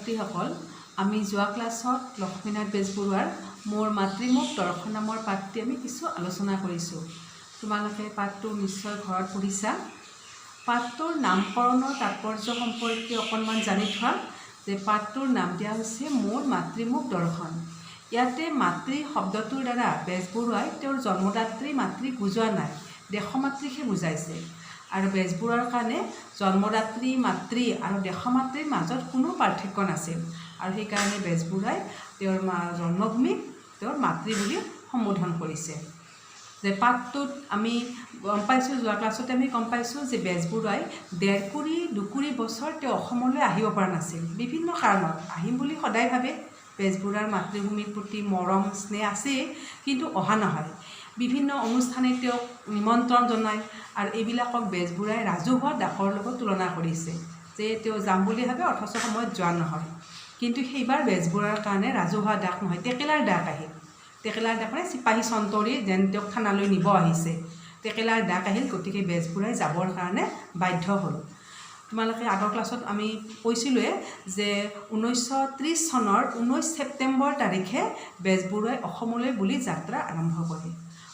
ছাত্ৰীসকল, আমি যোৱা ক্লাছত লক্ষ্মীনাথ বেজবৰুৱাৰ "মোৰ মাতৃমুখ দৰ্শন" নামৰ পাঠটি আমি কিছু আলোচনা কৰিছোঁ। তোমালোকে পাঠটো নিশ্চয় ঘৰত পঢ়িছা। পাঠটোৰ নামকৰণৰ তাৎপৰ্য সম্পৰ্কে অকণমান জানি থোৱা যে পাঠটোৰ নাম দিয়া হৈছে "মোৰ মাতৃমুখ দৰ্শন"। ইয়াতে মাতৃ শব্দটোৰ দ্বাৰা বেজবৰুৱাই তেওঁৰ জন্মদাত্ৰী মাতৃক বুজোৱা নাই, দেশমাতৃকহে বুজাইছে। আৰু বেজবৰুৱাৰ কাৰণে জন্মদাত্ৰী মাতৃ আৰু দেশমাতৃৰ মাজত কোনো পাৰ্থক্য নাছিল আৰু সেইকাৰণে বেজবৰুৱাই তেওঁৰ মা জন্মভূমিক তেওঁৰ মাতৃ বুলি সম্বোধন কৰিছে। যে পাঠটোত আমি গম পাইছোঁ, যোৱা ক্লাছতে আমি গম পাইছোঁ যে বেজবৰুৱাই 1.5 কুৰি 2 কুৰি বছৰ তেওঁ অসমলৈ আহিব পৰা নাছিল বিভিন্ন কাৰণত। আহিম বুলি সদায় ভাবে, বেজবৰুৱাৰ মাতৃভূমিৰ প্ৰতি মৰম স্নেহ আছেই, কিন্তু অহা নহয়। বিভিন্ন অনুষ্ঠানে তেওঁক নিমন্ত্ৰণ জনায় আৰু এইবিলাকক বেজবৰুৱাই ৰাজহুৱা ডাকৰ লগত তুলনা কৰিছে যে তেওঁ যাম বুলি ভাবে, অথচ সময়ত যোৱা নহয়। কিন্তু সেইবাৰ বেজবৰুৱাৰ কাৰণে ৰাজহুৱা ডাক নহয়, টেকেলাৰ ডাক আহিল। টেকেলাৰ ডাক মানে চিপাহী চন্তৰী যেন তেওঁক থানালৈ নিব আহিছে। টেকেলাৰ ডাক আহিল, গতিকে বেজবৰুৱাই যাবৰ কাৰণে বাধ্য হ'ল। তোমালোকে আগৰ ক্লাছত আমি কৈছিলোঁৱে যে 1930 চনৰ 19 ছেপ্টেম্বৰ তাৰিখে বেজবৰুৱাই অসমলৈ বুলি যাত্ৰা আৰম্ভ কৰে।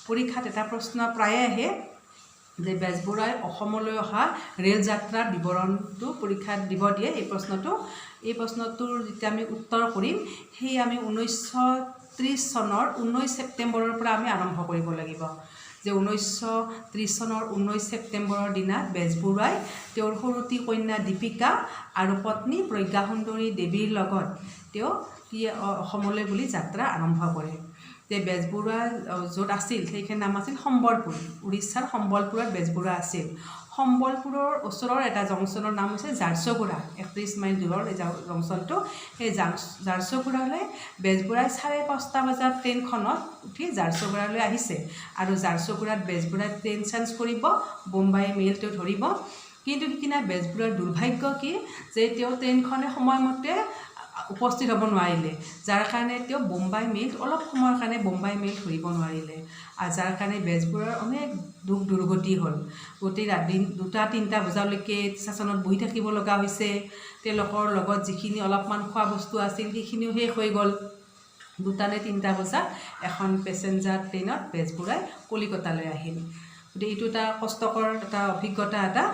পৰীক্ষাত এটা প্ৰশ্ন প্ৰায়ে আহে যে বেজবৰুৱাই অসমলৈ অহা ৰেল যাত্ৰাৰ বিৱৰণটো পৰীক্ষাত দিব দিয়ে এই প্ৰশ্নটো। এই প্ৰশ্নটোৰ যেতিয়া আমি উত্তৰ কৰিম, সেই আমি 1930 চনৰ 19 ছেপ্টেম্বৰৰ পৰা আমি আৰম্ভ কৰিব লাগিব যে 1930 চনৰ 19 ছেপ্টেম্বৰৰ দিনা বেজবৰুৱাই তেওঁৰ সৰুটি কন্যা দীপিকা আৰু পত্নী প্ৰজ্ঞাসুন্দৰী দেৱীৰ লগত তেওঁ কি অসমলৈ বুলি যাত্ৰা আৰম্ভ কৰে। যে বেজবৰুৱা য'ত আছিল, সেইখিনিৰ নাম আছিল সম্বলপুৰ। উৰিষ্যাৰ সম্বলপুৰত বেজবৰুৱা আছিল। সম্বলপুৰৰ ওচৰৰ এটা জংচনৰ নাম হৈছে ঝাৰচুগুড়া। 31 মাইল দূৰৰ এই জংচনটো। সেই ঝাৰচুগুড়ালৈ বেজবৰুৱাই 5:30 বজাত ট্ৰেইনখনত উঠি ঝাৰচুগুড়ালৈ আহিছে আৰু ঝাৰচুগুড়াত বেজবৰুৱাই ট্ৰেইন চেঞ্জ কৰিব, বোম্বাই মেইল তেওঁ ধৰিব। কিন্তু সিদিনা বেজবৰুৱাৰ দুৰ্ভাগ্য কি যে তেওঁ ট্ৰেইনখনে সময়মতে উপস্থিত হ'ব নোৱাৰিলে, যাৰ কাৰণে তেওঁ বোম্বাই মেইল অলপ সময়ৰ কাৰণে বোম্বাই মেইল ধৰিব নোৱাৰিলে আৰু যাৰ কাৰণে বেজবৰুৱাৰ অনেক দুখ দুৰ্গতি হ'ল। গোটেই ৰাতি 2টা 3টা বজালৈকে ষ্টেচনত বহি থাকিব লগা হৈছে। তেওঁলোকৰ লগত যিখিনি অলপমান খোৱা বস্তু আছিল, সেইখিনিও শেষ হৈ গ'ল। 2টা নে 3টা বজাত এখন পেচেঞ্জাৰ ট্ৰেইনত বেজবৰুৱাই কলিকতালৈ আহিল। গতিকে এইটো এটা কষ্টকৰ এটা অভিজ্ঞতা এটা।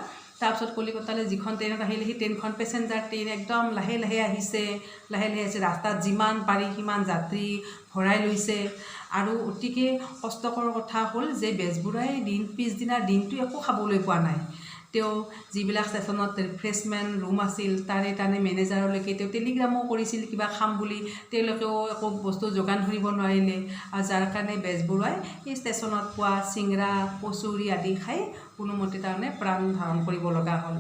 তাৰপিছত কলিকতালৈ যিখন ট্ৰেইনত আহিলে, সেই ট্ৰেইনখন পেচেঞ্জাৰ ট্ৰেইন, একদম লাহে লাহে আহিছে, লাহে লাহে আহিছে। ৰাস্তাত যিমান পাৰি সিমান যাত্ৰী ভৰাই লৈছে। আৰু অতিকে কষ্টকৰ কথা হ'ল যে বেজবৰুৱাই পিছদিনাৰ দিনটো একো খাবলৈ পোৱা নাই। তেওঁ যিবিলাক ষ্টেচনত ৰিফ্ৰেছমেণ্ট ৰুম আছিল, তাৰে তাৰে মেনেজাৰলৈকে তেওঁ টেলিগ্ৰামো কৰিছিল কিবা খাম বুলি। তেওঁলোকেও একো বস্তু যোগান ধৰিব নোৱাৰিলে আৰু যাৰ কাৰণে বেজবৰুৱাই সেই ষ্টেচনত পোৱা চিংৰা, কচুৰি আদি খাই কোনোমতে তাৰমানে প্ৰাণ ধাৰণ কৰিব লগা হ'ল।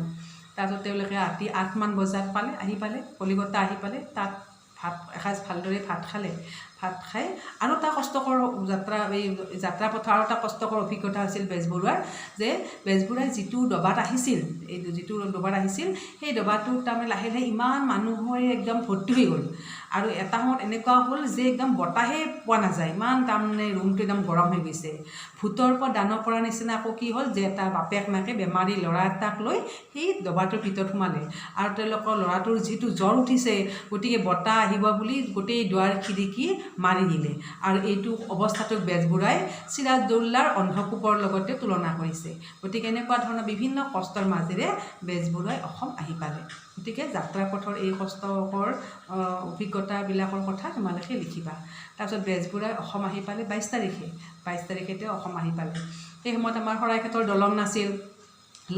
তাৰপিছত তেওঁলোকে ৰাতি 8মান বজাত পালে, আহি পালে, কলিকতা আহি পালে। তাত ভাত এসাঁজ ভালদৰে ভাত খালে। ভাত খাই আৰু এটা কষ্টকৰ যাত্ৰা, এই যাত্ৰা পথৰ আৰু এটা কষ্টকৰ অভিজ্ঞতা আছিল বেজবৰুৱাৰ যে বেজবৰুৱাই যিটো দবাত আহিছিল, এই যিটো দবাত আহিছিল, সেই দবাটোত তাৰমানে লাহে লাহে ইমান মানুহৰে একদম ভৰ্তি হৈ গ'ল আৰু এটা সময়ত এনেকুৱা হ'ল যে একদম বতাহে পোৱা নাযায়, ইমান তাৰমানে ৰুমটো একদম গৰম হৈ গৈছে। ভূতৰ পৰা দানহ পৰা নিচিনা আকৌ কি হ'ল যে এটা বাপেক মাকে বেমাৰী ল'ৰা এটাক লৈ সেই দবাটোৰ ভিতৰত সোমালে আৰু তেওঁলোকৰ ল'ৰাটোৰ যিটো জ্বৰ উঠিছে, গতিকে বতাহ আহিব বুলি গোটেই দুৱাৰ খিৰিকী মাৰি দিলে। আৰু এইটো অৱস্থাটোক বেজবৰুৱাই চিৰাজদৌল্লাৰ অন্ধকূপৰ লগতে তুলনা কৰিছে। গতিকে এনেকুৱা ধৰণৰ বিভিন্ন কষ্টৰ মাজেৰে বেজবৰুৱাই অসম আহি পালে। গতিকে যাত্ৰা পথৰ এই কষ্টকৰ অভিজ্ঞতাবিলাকৰ কথা তোমালোকে লিখিবা। তাৰপিছত বেজবৰুৱাই অসম আহি পালে 22 তাৰিখে। 22 তাৰিখে তেওঁ অসম আহি পালে। সেই সময়ত আমাৰ শৰাইঘাটৰ দলং নাছিল।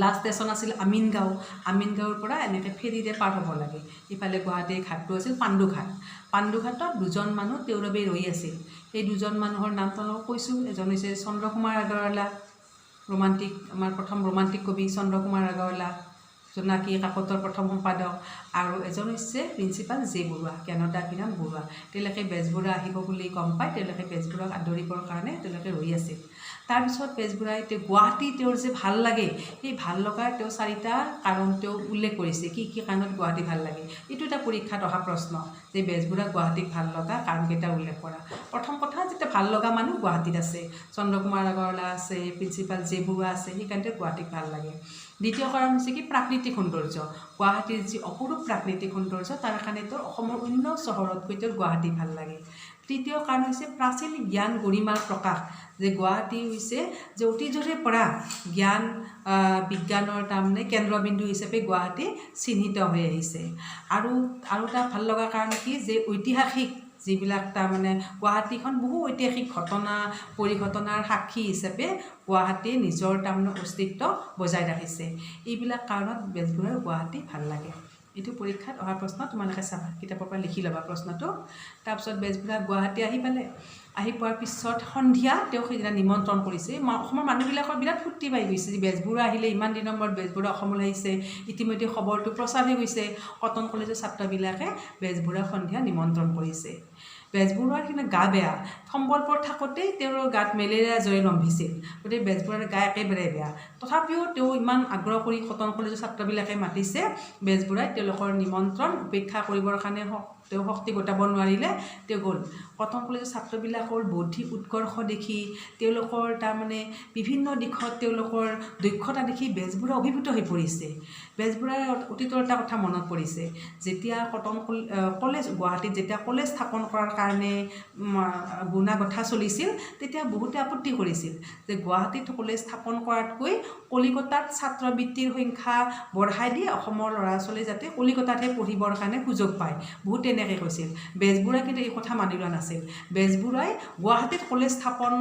লাষ্ট ষ্টেচন আছিল আমিনগাঁও। আমিনগাঁৱৰ পৰা এনেকৈ ফেৰীৰে পাৰ হ'ব লাগে। ইফালে গুৱাহাটীৰ ঘাটটো আছিল পাণ্ডুঘাট। পাণ্ডুঘাটত দুজন মানুহ তেওঁৰ বাবে ৰৈ আছিল। সেই দুজন মানুহৰ নাম তেওঁলোকক কৈছোঁ। এজন হৈছে চন্দ্ৰকুমাৰ আগৰৱালা, ৰোমান্টিক, আমাৰ প্ৰথম ৰোমান্টিক কবি চন্দ্ৰকুমাৰ আগৰৱালা, জোনাকী কাকতৰ প্ৰথম সম্পাদক, আৰু এজন হৈছে প্ৰিন্সিপাল জে বৰুৱা, জ্ঞানদাভিৰাম বৰুৱা। তেওঁলোকে বেজবৰুৱা আহিব বুলি গম পাই তেওঁলোকে বেজবৰুৱাক আদৰিবৰ কাৰণে তেওঁলোকে ৰৈ আছিল। তাৰপিছত বেজবৰুৱাই তেওঁ গুৱাহাটী তেওঁৰ যে ভাল লাগে, সেই ভাল লগাৰ তেওঁ চাৰিটা কাৰণ তেওঁ উল্লেখ কৰিছে। কি কি কাৰণত গুৱাহাটী ভাল লাগে? এইটো এটা পৰীক্ষাত অহা প্ৰশ্ন যে বেজবৰুৱা গুৱাহাটীক ভাল লগা কাৰণকেইটা উল্লেখ কৰা। প্ৰথম কথা, যেতিয়া ভাল লগা মানুহ গুৱাহাটীত আছে, চন্দ্ৰকুমাৰ আগৰৱালা আছে, প্ৰিন্সিপাল জে বৰুৱা আছে, সেইকাৰণে গুৱাহাটীক ভাল লাগে। দ্বিতীয় কাৰণ হৈছে কি প্ৰাকৃতিক সৌন্দৰ্য। গুৱাহাটীৰ যি অপৰূপ প্ৰাকৃতিক সৌন্দৰ্য, তাৰ কাৰণে তেওঁৰ অসমৰ অন্য চহৰতকৈ তেওঁৰ গুৱাহাটী ভাল লাগে। তৃতীয় কাৰণ হৈছে প্ৰাচীন জ্ঞান গৰিমাৰ প্ৰকাশ, যে গুৱাহাটী হৈছে যে অতীজৰে পৰা জ্ঞান বিজ্ঞানৰ তাৰমানে কেন্দ্ৰবিন্দু হিচাপে গুৱাহাটী চিহ্নিত হৈ আহিছে। আৰু আৰু এটা ভাল লগা কাৰণ কি যে ঐতিহাসিক যিবিলাক তাৰমানে গুৱাহাটীখন বহু ঐতিহাসিক ঘটনা পৰিঘটনাৰ সাক্ষী হিচাপে গুৱাহাটীয়ে নিজৰ তাৰমানে অস্তিত্ব বজাই ৰাখিছে। এইবিলাক কাৰণত বেজবৰুৱাৰ গুৱাহাটী ভাল লাগে। এইটো পৰীক্ষাত অহা প্ৰশ্ন, তোমালোকে চাবা, কিতাপৰ পৰা লিখি ল'বা প্ৰশ্নটো। তাৰপিছত বেজবৰুৱা গুৱাহাটী আহি পালে। আহি পোৱাৰ পিছত সন্ধিয়া তেওঁক সেইদিনা নিমন্ত্ৰণ কৰিছে। অসমৰ মানুহবিলাকৰ বিৰাট ফূৰ্তি পাই গৈছে যে বেজবৰুৱা আহিলে, ইমান দিনৰ মূৰত বেজবৰুৱা অসমলৈ আহিছে। ইতিমধ্যে খবৰটো প্ৰচাৰ হৈ গৈছে। কটন কলেজৰ ছাত্ৰবিলাকে বেজবৰুৱাক সন্ধিয়া নিমন্ত্ৰণ কৰিছে। বেজবৰুৱাৰ সিদিনা গা বেয়া। সম্বলপুৰত থাকোঁতেই তেওঁৰ গাত মেলেৰিয়া জ্বৰে লম্ভিছিল। গতিকে বেজবৰুৱাৰ গা একেবাৰে বেয়া। তথাপিও তেওঁ ইমান আগ্ৰহ কৰি কটন কলেজৰ ছাত্ৰবিলাকে মাতিছে, বেজবৰুৱাই তেওঁলোকৰ নিমন্ত্ৰণ উপেক্ষা কৰিবৰ কাৰণে তেওঁ শক্তি গোটাব নোৱাৰিলে। তেওঁ গ'ল। কটন কলেজৰ ছাত্ৰবিলাকৰ বৌদ্ধিক উৎকৰ্ষ দেখি, তেওঁলোকৰ তাৰমানে বিভিন্ন দিশত তেওঁলোকৰ দক্ষতা দেখি বেজবৰুৱা অভিভূত হৈ পৰিছে। বেজবৰুৱাৰ অতীতৰ এটা কথা মনত পৰিছে। যেতিয়া কটন কলেজ, গুৱাহাটীত যেতিয়া কলেজ স্থাপন কৰাৰ কাৰণে গুণা গথা চলিছিল, তেতিয়া বহুতে আপত্তি কৰিছিল যে গুৱাহাটীত কলেজ স্থাপন কৰাতকৈ কলিকতাত ছাত্ৰবৃত্তিৰ সংখ্যা বঢ়াই দি অসমৰ ল'ৰা ছোৱালী যাতে কলিকতাতহে পঢ়িবৰ কাৰণে সুযোগ পায়। বহুতে এনেকৈ কৈছিল। বেজবৰুৱাই কিন্তু এই কথা মানি লোৱা নাছিল। বেজবৰুৱাই গুৱাহাটীত কলেজ স্থাপন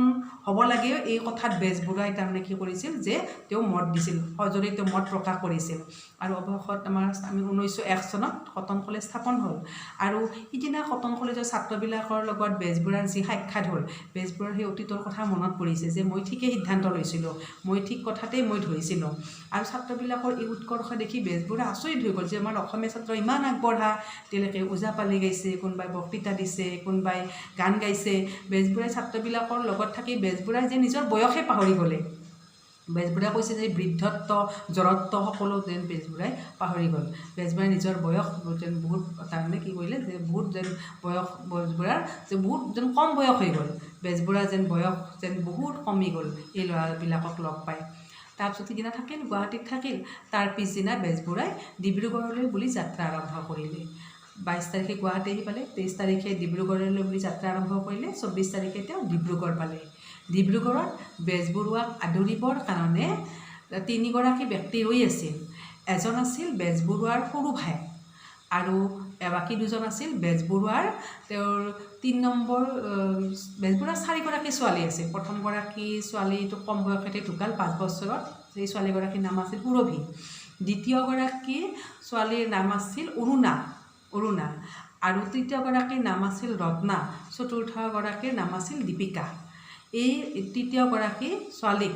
হ'ব লাগে, এই কথাত বেজবৰুৱাই তাৰমানে কি কৰিছিল যে তেওঁ মত দিছিল, সজোৰে তেওঁ মত প্ৰকাশ কৰিছিল। আৰু অৱশেষত আমি 1901 চনত কটন কলেজ স্থাপন হ'ল। আৰু সিদিনা কটন কলেজৰ ছাত্ৰবিলাকৰ লগত বেজবৰুৱাৰ যি সাক্ষাৎ হ'ল, বেজবৰুৱাৰ সেই অতীতৰ কথা মনত পৰিছে যে মই ঠিকেই সিদ্ধান্ত লৈছিলোঁ, মই ঠিক কথাতেই মই ধৰিছিলোঁ। আৰু ছাত্ৰবিলাকৰ এই উৎকৰ্ষ দেখি বেজবৰুৱা আচৰিত হৈ গ'ল যে আমাৰ অসমীয়া ছাত্ৰ ইমান আগবঢ়া। তেওঁলোকে ওজাপালি গাইছে, কোনোবাই বক্তৃতা দিছে, কোনোবাই গান গাইছে। বেজবৰুৱাই ছাত্ৰবিলাকৰ লগত থাকি বেজবৰুৱাই যে নিজৰ বয়সে পাহৰি গ'লে। বেজবৰুৱাই কৈছে যে বৃদ্ধত্ব, জড়ত্ব সকলো যেন বেজবৰুৱাই পাহৰি গ'ল। বেজবৰুৱাই নিজৰ বয়স যেন বহুত তাৰমানে কি কৰিলে যে বহুত যেন বয়স বেজবৰুৱাৰ যে বহুত যেন কম বয়স হৈ গ'ল। বেজবৰুৱা যেন বয়স যেন বহুত কমি গ'ল এই ল'ৰাবিলাকক লগ পাই। তাৰপিছত সিদিনা থাকিল, গুৱাহাটীত থাকিল। তাৰ পিছদিনা বেজবৰুৱাই ডিব্ৰুগড়লৈ বুলি যাত্ৰা আৰম্ভ কৰিলে। 22 তাৰিখে গুৱাহাটী আহি পালে, 23 তাৰিখে ডিব্ৰুগড়লৈ বুলি যাত্ৰা আৰম্ভ কৰিলে। 24 তাৰিখে তেওঁ ডিব্ৰুগড় পালে। ডিব্ৰুগড়ত বেজবৰুৱাক আদৰিবৰ কাৰণে তিনিগৰাকী ব্যক্তি ৰৈ আছিল। এজন আছিল বেজবৰুৱাৰ সৰু ভায়েক আৰু বাকী দুজন আছিল বেজবৰুৱাৰ তেওঁৰ তিনি নম্বৰ। বেজবৰুৱাৰ চাৰিগৰাকী ছোৱালী আছিল। প্ৰথমগৰাকী ছোৱালীটো কম বয়সতে ঢুকাল, 5 বছৰত। সেই ছোৱালীগৰাকীৰ নাম আছিল সুৰভি। দ্বিতীয়গৰাকী ছোৱালীৰ নাম আছিল অৰুণা আৰু তৃতীয়গৰাকীৰ নাম আছিল ৰত্না। চতুৰ্থগৰাকীৰ নাম আছিল দীপিকা। এই তৃতীয়গৰাকী ছোৱালীক,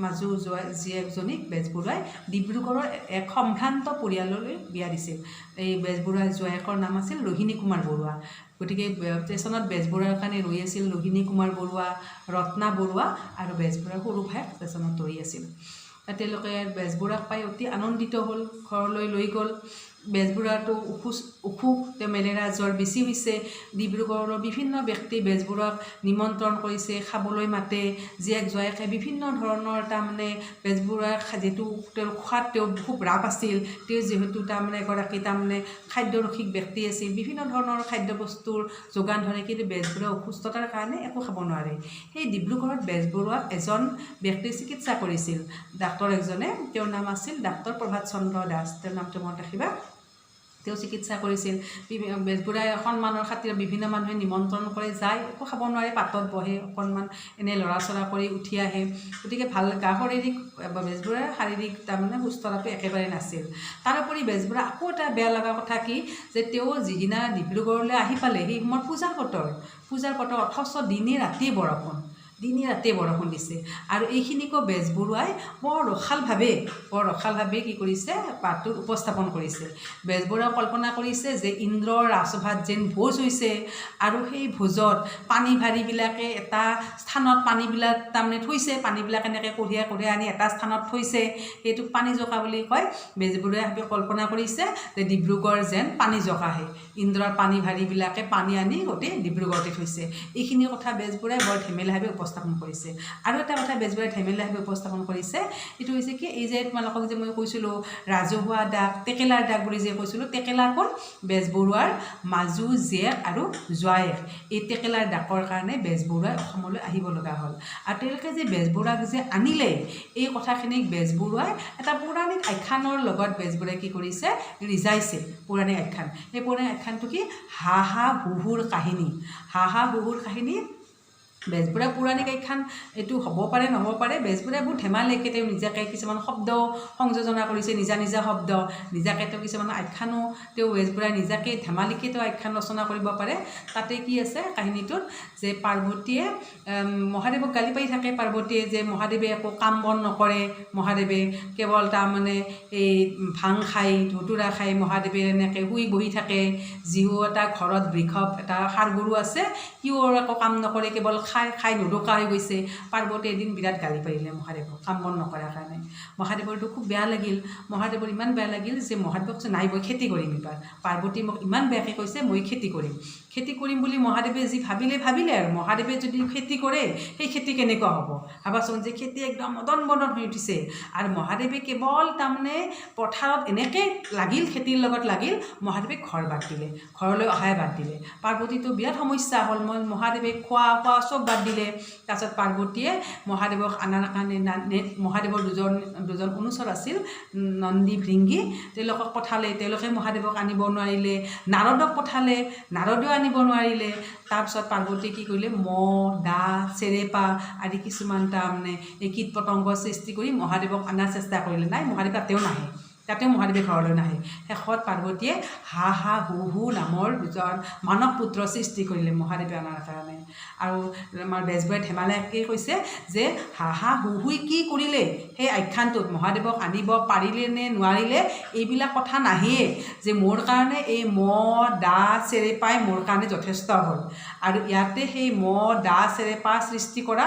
মাজু জোৱাই জীয়েকজনীক বেজবৰুৱাই ডিব্ৰুগড়ৰ এক সম্ভ্ৰান্ত পৰিয়াললৈ বিয়া দিছিল। এই বেজবৰুৱাৰ জোৱায়েকৰ নাম আছিল ৰোহিণী কুমাৰ বৰুৱা। গতিকে ষ্টেচনত বেজবৰুৱাৰ কাৰণে ৰৈ আছিল ৰোহিণী কুমাৰ বৰুৱা, ৰত্না বৰুৱা আৰু বেজবৰুৱাৰ সৰু ভায়েক ষ্টেচনত ৰৈ আছিল। তেওঁলোকে বেজবৰুৱাক পাই অতি আনন্দিত হ'ল, ঘৰলৈ লৈ গ'ল। বেজবৰুৱাটো অসুখ, তেওঁ মেলেৰিয়া জ্বৰ বেছি হৈছে। ডিব্ৰুগড়ৰ বিভিন্ন ব্যক্তি বেজবৰুৱাক নিমন্ত্ৰণ কৰিছে, খাবলৈ মাতে। জীয়েক জোৱায়েকে বিভিন্ন ধৰণৰ তাৰমানে বেজবৰুৱাৰ যিটো তেওঁৰ খোৱাত তেওঁ খুব ৰাপ আছিল, তেওঁ যিহেতু তাৰমানে এগৰাকী তাৰমানে খাদ্যৰসিক ব্যক্তি আছিল, বিভিন্ন ধৰণৰ খাদ্যবস্তুৰ যোগান ধৰে। কিন্তু বেজবৰুৱা অসুস্থতাৰ কাৰণে একো খাব নোৱাৰে। সেই ডিব্ৰুগড়ত বেজবৰুৱাক এজন ব্যক্তিয়ে চিকিৎসা কৰিছিল, ডাক্তৰ এজনে। তেওঁৰ নাম আছিল ডাক্তৰ প্ৰভাত চন্দ্ৰ দাস। তেওঁৰ নামটো মনত ৰাখিবা। তেওঁ চিকিৎসা কৰিছিল। বেজবৰুৱাই সন্মানৰ খাতিৰত বিভিন্ন মানুহে নিমন্ত্ৰণ কৰে, যায়, একো খাব নোৱাৰে, পাতত বহে, অকণমান এনেই লৰাচৰা কৰি উঠি আহে। গতিকে ভাল গা শাৰীৰিক বেজবৰুৱাৰ শাৰীৰিক তাৰমানে সুস্থতাটো একেবাৰে নাছিল। তাৰোপৰি বেজবৰুৱা আকৌ এটা বেয়া লগা কথা কি যে তেওঁ যিদিনা ডিব্ৰুগড়লৈ আহি পালে, সেই সময়ত পূজাৰ বতৰ, পূজাৰ বতৰ, অথচ দিনে ৰাতিয়ে বৰষুণ, দিনে ৰাতিয়ে বৰষুণ দিছে। আৰু এইখিনিকো বেজবৰুৱাই বৰ ৰসালভাৱে কি কৰিছে, পাঠটোত উপস্থাপন কৰিছে। বেজবৰুৱাই কল্পনা কৰিছে যে ইন্দ্ৰৰ ৰাজসভাত যেন ভোজ হৈছে আৰু সেই ভোজত পানী ভাৰীবিলাকে এটা স্থানত পানীবিলাক তাৰমানে থৈছে, পানীবিলাক এনেকৈ কঢ়িয়াই কঢ়িয়াই আনি এটা স্থানত থৈছে, সেইটোক পানী জোকা বুলি কয়। বেজবৰুৱাই কল্পনা কৰিছে যে ডিব্ৰুগড় যেন পানী জোকাহে, ইন্দ্ৰৰ পানী ভাৰীবিলাকে পানী আনি গোটেই ডিব্ৰুগড়তে থৈছে। এইখিনি কথা বেজবৰুৱাই বৰ ধেমেলীয়াভাৱে উপস্থাপন উপস্থাপন কৰিছে। আৰু এটা কথা বেজবৰুৱাই ধেমেলীয়াভাৱে উপস্থাপন কৰিছে। এইটো হৈছে কি, এই যে তোমালোকক যে মই কৈছিলোঁ ৰাজহুৱা ডাক, টেকেলাৰ ডাক বুলি যে কৈছিলোঁ, টেকেলা কোন? বেজবৰুৱাৰ মাজু জীয়েক আৰু জোৱায়েক। এই টেকেলাৰ ডাকৰ কাৰণে বেজবৰুৱাই অসমলৈ আহিব লগা হ'ল। আৰু তেওঁলোকে যে বেজবৰুৱাক যে আনিলে, এই কথাখিনিক বেজবৰুৱাই এটা পৌৰাণিক আখ্যানৰ লগত বেজবৰুৱাই কি কৰিছে? ৰিজাইছে। পৌৰাণিক আখ্যান, সেই পৌৰাণিক আখ্যানটো কি? হা হা হুহুৰ কাহিনী। হা হা হুহুৰ কাহিনী। বেজবৰুৱা পৌৰাণিক আখ্যান এইটো হ'ব পাৰে, নহ'ব পাৰে। বেজবৰুৱাই বহুত ধেমালিকে তেওঁ নিজাকে কিছুমান শব্দ সংযোজনা কৰিছে, নিজা নিজা শব্দ, নিজাকে তেওঁ কিছুমান আখ্যানো, তেওঁ বেজবৰুৱাই নিজাকে ধেমালিকে তেওঁ আখ্যান ৰচনা কৰিব পাৰে। তাতে কি আছে কাহিনীটোত যে পাৰ্বতীয়ে মহাদেৱক গালি পাৰি থাকে পাৰ্বতীয়ে যে মহাদেৱে একো কাম বন নকৰে, মহাদেৱে কেৱল তাৰমানে এই ভাং খাই, ধতুৰা খাই, মহাদেৱে এনেকৈ শুই বহি থাকে। যিও এটা ঘৰত বৃষভ এটা ষাঁড় গৰু আছে, সিও একো কাম নকৰে, কেৱল খাই খাই নোদোকা হৈ গৈছে। পাৰ্বতীয়ে এদিন বিৰাট গালি পাৰিলে মহাদেৱক কাম বন নকৰাৰ কাৰণে। মহাদেৱৰতো খুব বেয়া লাগিল। মহাদেৱৰ ইমান বেয়া লাগিল যে মহাদেৱক কৈছে, "নাই, মই খেতি কৰিম এইবাৰ। পাৰ্বতী মোক ইমান বেয়াকৈ কৈছে, মই খেতি কৰিম।" খেতি কৰিম বুলি মহাদেৱে যি ভাবিলে ভাবিলে আৰু মহাদেৱে যদি খেতি কৰে, সেই খেতি কেনেকুৱা হ'ব ভাবাচোন, যে খেতি একদম নদন বদন হৈ উঠিছে। আৰু মহাদেৱে কেৱল তাৰমানে পথাৰত এনেকৈ লাগিল, খেতিৰ লগত লাগিল, মহাদেৱে ঘৰ বাদ দিলে, ঘৰলৈ অহাই বাদ দিলে। পাৰ্বতীটো বিৰাট সমস্যা হ'ল, মই মহাদেৱে খোৱা খোৱা চব বাদ দিলে। তাৰপিছত পাৰ্বতীয়ে মহাদেৱক অনাৰ কাৰণে মহাদেৱৰ দুজন দুজন অনুচৰ আছিল, নন্দী ভৃংগী, তেওঁলোকক পঠালে। তেওঁলোকে মহাদেৱক আনিব নোৱাৰিলে। নাৰদক পঠালে, নাৰদেও আনিব নোৱাৰিলে। তাৰপিছত পাৰ্বতীয়ে কি কৰিলে? মহ, দা, চেৰেপা আদি কিছুমান তাৰমানে এই কীট পতংগ সৃষ্টি কৰি মহাদেৱক অনাৰ চেষ্টা কৰিলে। নাই, মহাদেৱ তাতেও নাহে, তাতেও মহাদেৱে ঘৰলৈ নাহে। শেষত পাৰ্বতীয়ে হা হা হু হু নামৰ দুজন মানৱ পুত্ৰ সৃষ্টি কৰিলে মহাদেৱে অনাৰ কাৰণে। আৰু আমাৰ বেজবৰুৱাই ধেমালিয়াকৈ কৈছে যে হা হা হু হুই কি কৰিলে সেই আখ্যানটোত, মহাদেৱক আনিব পাৰিলে নে নোৱাৰিলে এইবিলাক কথা নাহেয়ে, যে মোৰ কাৰণে এই মহ, দা, চেৰেপাই মোৰ কাৰণে যথেষ্ট হ'ল। আৰু ইয়াতে সেই মহ, দা, চেৰেপা সৃষ্টি কৰা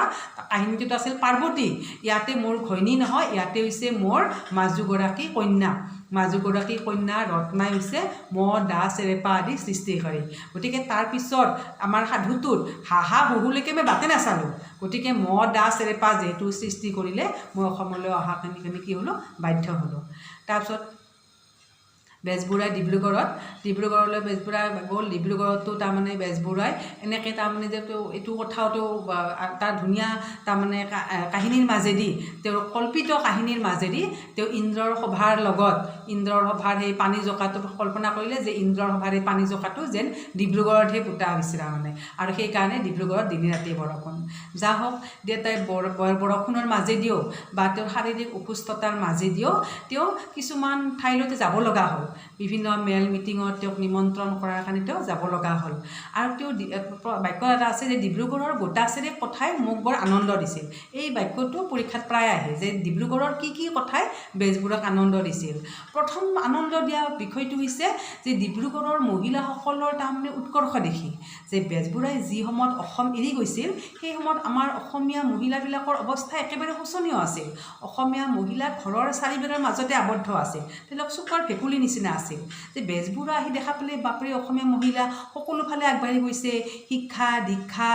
কাহিনীটোত আছিল পাৰ্বতী। ইয়াতে মোৰ ঘৈণী নহয়, ইয়াতে হৈছে মোৰ মাজুগৰাকী কন্যা। মাজুগৰাকী কন্যা ৰত্নাই হৈছে মহ, দা, চেৰেপা আদি সৃষ্টি কৰে। গতিকে তাৰপিছত আমাৰ সাধুটোত হা হা হুহুলৈকে মই বাটে নাচালোঁ। গতিকে মহ, দা, চেৰেপা যিহেতু সৃষ্টি কৰিলে, মই অসমলৈ অহাখিনি কি হ'লোঁ? বাধ্য হ'লোঁ। তাৰপিছত বেজবৰুৱাই ডিব্ৰুগড়লৈ বেজবৰুৱা গ'ল। ডিব্ৰুগড়তো তাৰমানে বেজবৰুৱাই এনেকৈ তাৰমানে যে তেওঁ এইটো কথাও তেওঁ তাৰ ধুনীয়া তাৰমানে কাহিনীৰ মাজেদি, তেওঁৰ কল্পিত কাহিনীৰ মাজেদি তেওঁ ইন্দ্ৰৰ সভাৰ লগত, ইন্দ্ৰৰ সভাৰ সেই পানী জোকাটো কল্পনা কৰিলে যে ইন্দ্ৰৰ সভাৰ এই পানী জোকাটো যেন ডিব্ৰুগড়তহে পোতা হৈছে তাৰমানে, আৰু সেইকাৰণে ডিব্ৰুগড়ত দিনে ৰাতিয়ে বৰষুণ। যা হওক, দেউতাই বৰষুণৰ মাজেদিও বা তেওঁৰ শাৰীৰিক অসুস্থতাৰ মাজেদিও তেওঁ কিছুমান ঠাইলৈকে যাব লগা হ'ল। বিভিন্ন মেল মিটিঙত তেওঁক নিমন্ত্ৰণ কৰাৰ কাৰণে তেওঁ যাব লগা হ'ল। আৰু তেওঁ বাক্য এটা আছে যে "ডিব্ৰুগড়ৰ গোটাচেৰেক কথাই মোক বৰ আনন্দ দিছিল।" এই বাক্যটো পৰীক্ষাত প্ৰায় আহে যে ডিব্ৰুগড়ৰ কি কি কথাই বেজবৰুৱাক আনন্দ দিছিল। প্ৰথম আনন্দ দিয়া বিষয়টো হৈছে যে ডিব্ৰুগড়ৰ মহিলাসকলৰ তাৰমানে উৎকৰ্ষ দেখি, যে বেজবৰুৱাই যি সময়ত অসম এৰি গৈছিল, সেই সময়ত আমাৰ অসমীয়া মহিলাবিলাকৰ অৱস্থা একেবাৰে শোচনীয় আছিল। অসমীয়া মহিলা ঘৰৰ চাৰিবেৰৰ মাজতে আবদ্ধ আছিল, তেওঁলোক চুকৰ ভেকুলীৰ নিচিনা আছিল। যে বেজবৰুৱা আহি দেখা পালে, বাপৰে, অসমীয়া মহিলা সকলো ফালে আগবাঢ়ি গৈছে, শিক্ষা দীক্ষা,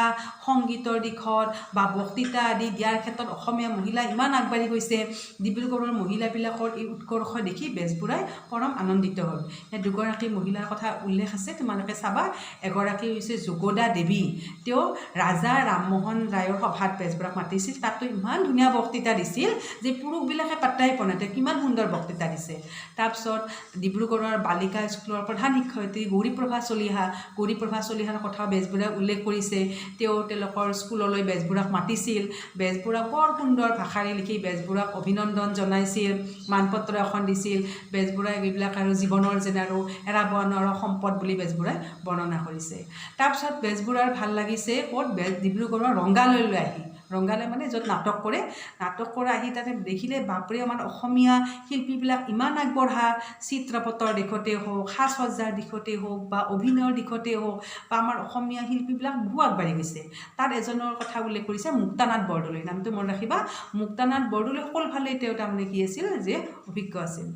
সংগীতৰ দিশত বা বক্তৃতা আদি দিয়াৰ ক্ষেত্ৰত অসমীয়া মহিলা ইমান আগবাঢ়ি গৈছে। ডিব্ৰুগড়ৰ মহিলাবিলাকৰ এই উৎকৰ্ষ দেখি বেজবৰুৱাই পৰম আনন্দিত হ'ল। ইয়াত দুগৰাকী মহিলাৰ কথা উল্লেখ আছে, তোমালোকে চাবা। এগৰাকী হৈছে যোগদা দেৱী। তেওঁ ৰাজা ৰামমোহন ৰায়ৰ সভাত বেজবৰুৱাক মাতিছিল। তাতো ইমান ধুনীয়া বক্তৃতা দিছিল যে পুৰুষবিলাকে পাত্তাই পোৱা নাই তেওঁ কিমান সুন্দৰ বক্তৃতা দিছে। তাৰপিছত ডিব্ৰুগড়ৰ বালিকা স্কুলৰ প্ৰধান শিক্ষয়িত্ৰী গৌৰীপ্ৰভা চলিহা। গৌৰীপ্ৰভা চলিহাৰ কথাও বেজবৰুৱাই উল্লেখ কৰিছে। তেওঁ তেওঁলোকৰ স্কুললৈ বেজবৰুৱাক মাতিছিল। বেজবৰুৱাক বৰ সুন্দৰ ভাষাৰে লিখি বেজবৰুৱাক অভিনন্দন জনাইছিল, মানপত্ৰ এখন দিছিল। বেজবৰুৱাই এইবিলাক আৰু জীৱনৰ যেন আৰু এৰাব নোৱাৰা সম্পদ বুলি বেজবৰুৱাই বৰ্ণনা কৰিছে। তাৰপিছত বেজবৰুৱাৰ ভাল লাগিছে ক'ত? ডিব্ৰুগড়ৰ ৰংগালয়লৈ আহি, ৰংগালয় মানে য'ত নাটক কৰে, নাটক কৰা আহি তাতে দেখিলে, বাপৰে, আমাৰ অসমীয়া শিল্পীবিলাক ইমান আগবঢ়া, চিত্ৰপটৰ দিশতে হওক, সাজ সজ্জাৰ দিশতে হওক বা অভিনয়ৰ দিশতে হওক বা আমাৰ অসমীয়া শিল্পীবিলাক বহু আগবাঢ়ি গৈছে। তাত এজনৰ কথা উল্লেখ কৰিছে, মুক্তানাথ বৰদলৈ। নামটো মনত ৰাখিবা, মুক্তানাথ বৰদলৈ। সকলোফালে তেওঁ তাৰমানে কি আছিল যে অভিজ্ঞ আছিল।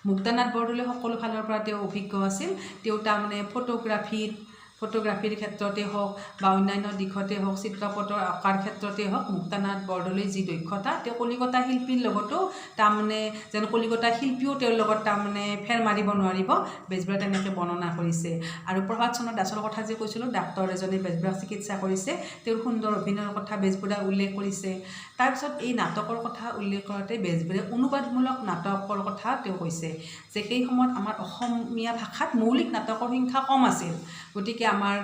মুক্তানাথ বৰদলৈ সকলো ফালৰ পৰা তেওঁ অভিজ্ঞ আছিল। তেওঁ তাৰমানে ফটোগ্ৰাফীত ফটোগ্ৰাফীৰ ক্ষেত্ৰতে হওক বা অন্যান্য দিশতে হওক, চিত্ৰপটৰ আঁকাৰ ক্ষেত্ৰতে হওক, মুক্তানাথ বৰদলৈৰ যি দক্ষতা, তেওঁ কলিকতা শিল্পীৰ লগতো তাৰমানে যেন কলিকতা শিল্পীও তেওঁৰ লগত তাৰমানে ফেৰ মাৰিব নোৱাৰিব, বেজবৰুৱাই তেনেকৈ বৰ্ণনা কৰিছে। আৰু প্ৰভাত চন্দ্ৰ দাসৰ কথা যে কৈছিলোঁ, ডাক্তৰ এজনে বেজবৰুৱাক চিকিৎসা কৰিছে, তেওঁৰ সুন্দৰ অভিনয়ৰ কথা বেজবৰুৱাই উল্লেখ কৰিছে। তাৰপিছত এই নাটকৰ কথা উল্লেখ কৰোঁতে বেজবৰুৱাই অনুবাদমূলক নাটকৰ কথা তেওঁ কৈছে যে সেই সময়ত আমাৰ অসমীয়া ভাষাত মৌলিক নাটকৰ সংখ্যা কম আছিল। গতিকে আমাৰ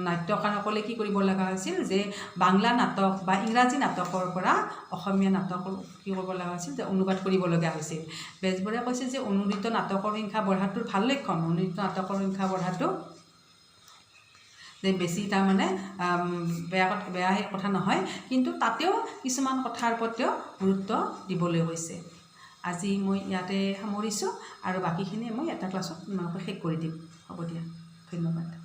নাট্যকাৰসকলে কি কৰিব লগা হৈছিল যে বাংলা নাটক বা ইংৰাজী নাটকৰ পৰা অসমীয়া নাটকৰ কি কৰিব লগা হৈছিল যে অনুবাদ কৰিব লগা হৈছিল। বেজবৰুৱাই কৈছে যে অনুদিত নাটকৰ সংখ্যা বঢ়াটো ভাল লক্ষণ। অনুদিত নাটকৰ সংখ্যা বঢ়াটো যে বেছি তাৰমানে বেয়া কথা, বেয়া সেই কথা নহয়, কিন্তু তাতেও কিছুমান কথাৰ ওপৰত তেওঁ গুৰুত্ব দিবলৈ কৈছে। আজি মই ইয়াতে সামৰিছোঁ আৰু বাকীখিনি মই এটা ক্লাছত তোমালোকে শেষ কৰি দিম। হ'ব দিয়া, ধন্যবাদ।